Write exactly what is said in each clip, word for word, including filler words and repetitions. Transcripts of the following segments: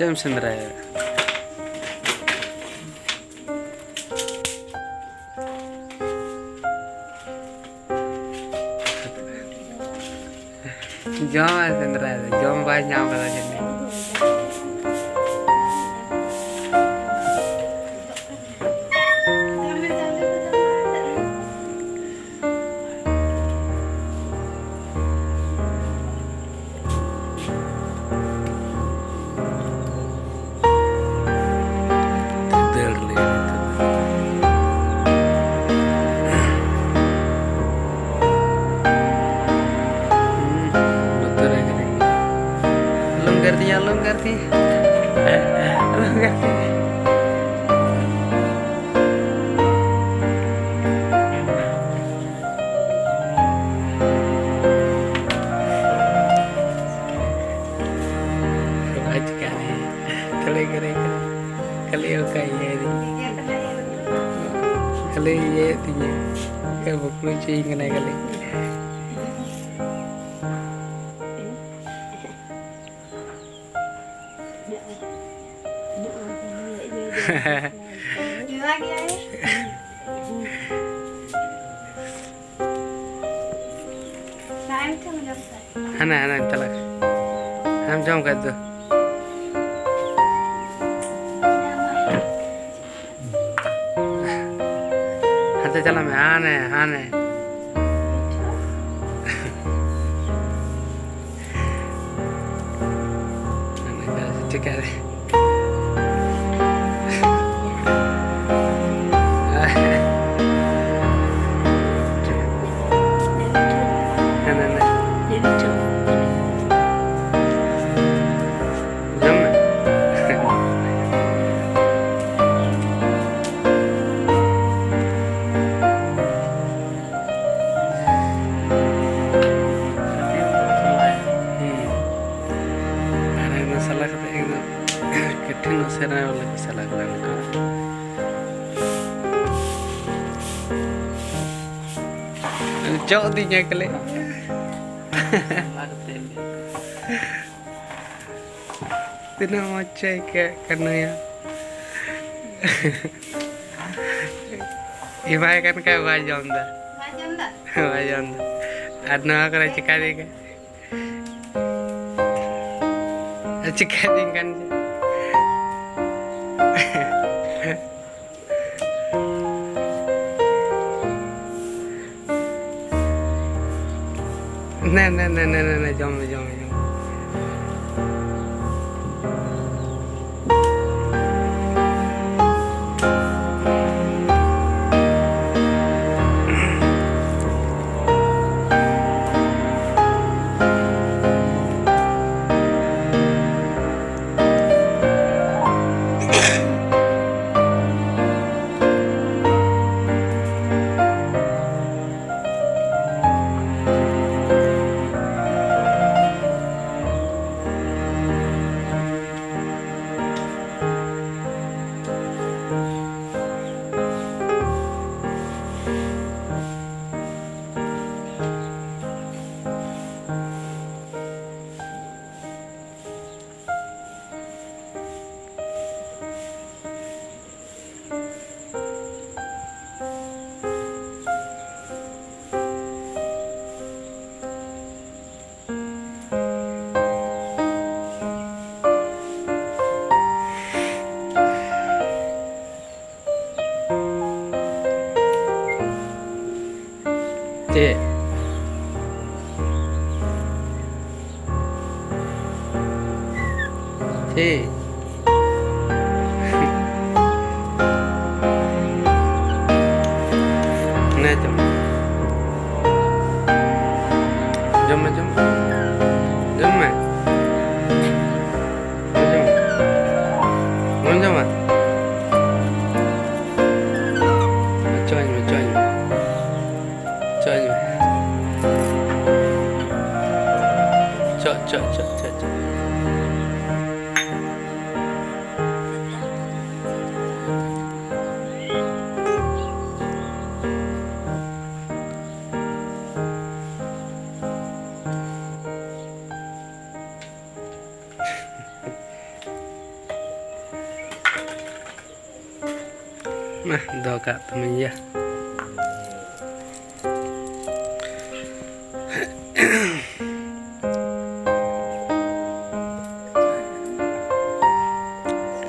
ᱪᱮᱫ ᱮᱢ ᱥᱮᱸᱫᱽᱨᱟᱭᱟ? ᱡᱚᱢᱟᱭ ᱥᱮᱸᱫᱽᱨᱟᱭᱟ, ᱡᱚᱢ ᱵᱟᱭ ᱧᱟᱢ ᱠᱟᱫᱟ ᱡᱟᱹᱱᱤᱡ᱾ ᱫᱟᱹᱲ ᱞᱟᱹᱜᱤᱫ ᱱᱤᱛᱚᱜ ᱫᱚ᱾ ᱦᱩᱸ, ᱵᱚᱛᱚᱨ ᱟᱭ ᱠᱟᱱᱟ᱾ ᱟᱞᱚᱢ ᱜᱮᱨ ᱫᱤᱧᱟ, ᱟᱞᱚᱢ ᱜᱮᱨ ᱫᱤᱧᱟ᱾ ᱟᱞᱚᱢ ᱜᱮᱨ ᱫᱤᱧᱟ᱾ ᱵᱟᱭ ᱪᱤᱠᱟᱹ ᱞᱮᱭᱟ᱾ ᱠᱷᱟᱹᱞᱤ ᱜᱮᱨᱮ ᱠᱟᱱᱟ᱾ ᱠᱷᱟᱹᱞᱤ ᱚᱱᱠᱟ ᱤᱭᱟᱹᱭ ᱫᱤᱧ᱾ ᱠᱷᱟᱹᱞᱤ ᱤᱭᱟᱹᱭᱮᱫ ᱛᱤᱧᱟᱹ᱾ ᱚᱱᱠᱟ ᱵᱩᱠᱲᱩ ᱦᱚᱪᱚᱭᱤᱧ ᱠᱟᱱᱟᱭ ᱠᱷᱟᱹᱞᱤ᱾ ᱱᱚᱣᱟ ᱜᱮ᱾ ᱦᱟᱱᱮ, ᱦᱟᱱᱮ, ᱪᱟᱞᱟᱜ᱾ ᱟᱢ ᱡᱚᱢ ᱠᱷᱟᱡ ᱫᱚ᱾ ᱦᱟᱱᱛᱮ ᱪᱟᱞᱟᱜ ᱢᱮ, ᱦᱟᱱᱮ, ᱦᱟᱱᱮ᱾ ᱦᱟᱱᱮ ᱪᱤᱠᱟᱹ ᱨᱮ? ᱦᱟᱱᱮ, ᱦᱟᱱᱮ᱾ ᱡᱚᱢ ᱢᱮ᱾ ᱦᱩᱸ᱾ ᱟᱨ ᱚᱱᱟ ᱥᱟᱞᱟ ᱠᱟᱛᱮ ᱮᱠᱫᱚᱢ ᱠᱟᱹᱴᱷᱤᱱ ᱩᱥᱟᱹᱨᱟ ᱵᱚᱞᱮ ᱠᱚ ᱥᱟᱞᱟ ᱠᱟᱫᱟ ᱱᱩᱠᱩ᱾ ᱪᱚᱜ ᱫᱤᱧᱟ ᱠᱷᱟᱹᱞᱤ᱾ ᱥᱟᱞᱟ ᱠᱟᱛᱮ᱾ ᱛᱤᱱᱟᱹᱜ ᱢᱚᱡᱽ ᱪᱚ ᱟᱹᱭᱠᱟᱹᱜ ᱠᱟᱱᱟ ᱭᱟ᱾ ᱮᱢᱟᱭ ᱠᱟᱱ ᱠᱷᱟᱡ ᱵᱟᱭ ᱡᱚᱢ ᱫᱟ᱾ ᱵᱟᱭ ᱡᱚᱢ ᱫᱟ? ᱵᱟᱭ ᱡᱚᱢ ᱫᱟ᱾ ᱟᱨ ᱱᱚᱣᱟ ᱠᱚᱨᱮ ᱪᱤᱠᱟᱹ ᱫᱤᱧ ᱠᱟᱱ? ᱪᱤᱠᱟᱹ ᱫᱤᱧ ᱠᱟᱱ ᱪᱚ? ᱱᱮ, ᱱᱮ, ᱱᱮ, ᱡᱚᱢ ᱢᱮ, ᱡᱚᱢ ᱢᱮ, ᱡᱚᱢ ᱢᱮ᱾ ᱪᱮᱫ? ᱪᱮᱫ? ᱱᱮ ᱡᱚᱢ᱾ ᱡᱚᱢ ᱢᱮ, ᱡᱚᱢ ᱢᱮ᱾ ᱡᱚᱢ ᱢᱮ᱾ ᱵᱟᱢ ᱡᱚᱢᱟ? ᱵᱟᱢ ᱡᱚᱢᱟ? ᱪᱚᱧ ᱢᱮ, ᱪᱚᱧ ᱢᱮ᱾ ᱪᱚᱧ ᱢᱮ᱾ ᱪᱚ, ᱪᱚ, ᱪᱚ, ᱪᱚ, ᱪᱚ᱾ ᱢᱟ, ᱫᱚᱦᱚ ᱠᱟᱜ ᱛᱟᱢᱟᱹᱧ ᱭᱟ᱾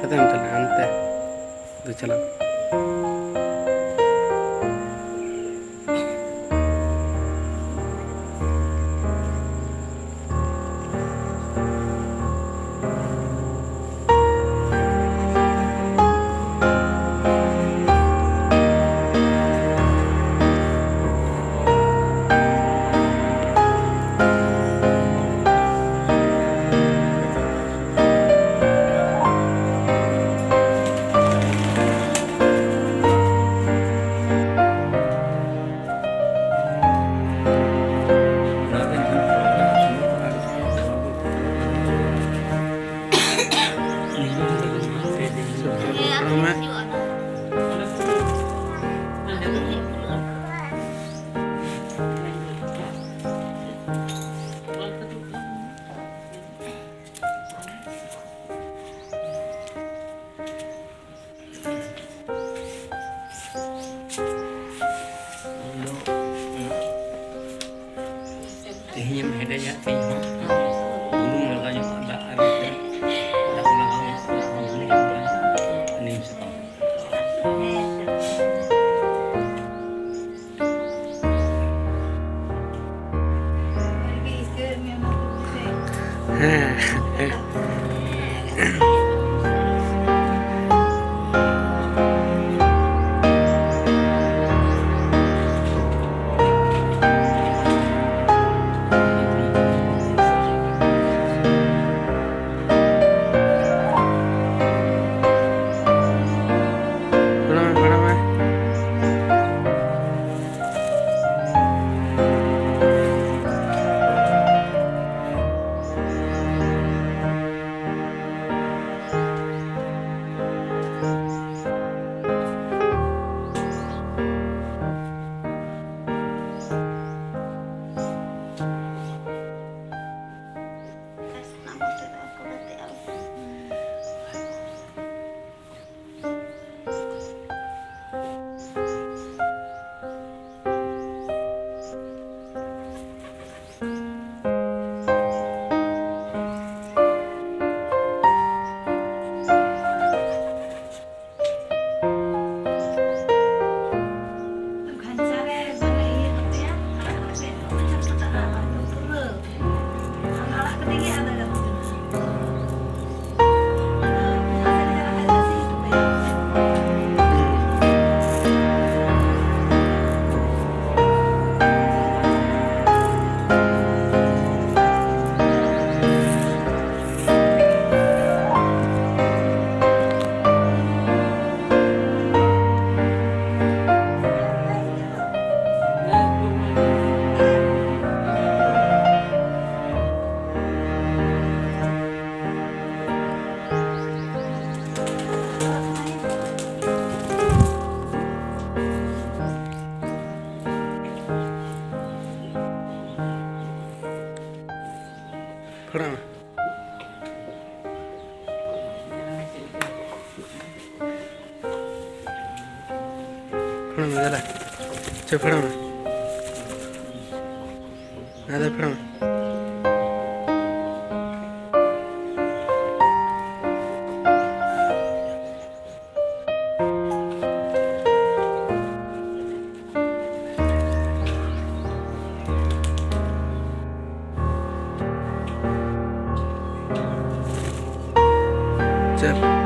ᱠᱟᱛᱮᱢ ᱪᱟᱞᱟᱜᱼᱟ ᱦᱟᱱᱛᱮ? ᱫᱩ ᱪᱟᱞᱟᱜ᱾ ᱛᱮᱦᱮᱧ ᱮᱢ ᱦᱮᱰᱮᱡᱟ, ᱛᱮᱦᱮᱧ ᱦᱚᱸ ᱵᱩᱞᱩᱝ ᱞᱟᱜᱟᱣ ᱧᱚᱜ, ᱫᱟᱜ ᱟᱨ ᱫᱟᱜ ᱞᱟᱜᱟᱣ ᱧᱚᱜ, ᱫᱟᱜ ᱦᱚᱸ ᱵᱩᱞᱩᱝ ᱧᱚᱜ, ᱱᱤᱢ ᱥᱟᱠᱟᱢ᱾ ᱦᱮᱸ᱾ ᱯᱷᱮᱲᱟᱣ ᱢᱮ᱾ ᱯᱷᱮᱲᱟᱣ ᱢᱮ, ᱫᱟᱫᱟ᱾ ᱪᱚ, ᱯᱷᱮᱲᱟᱣ ᱢᱮ᱾ ᱫᱟᱫᱟ, ᱯᱷᱮᱲᱟᱣ ᱢᱮ᱾ ᱪᱟᱞ᱾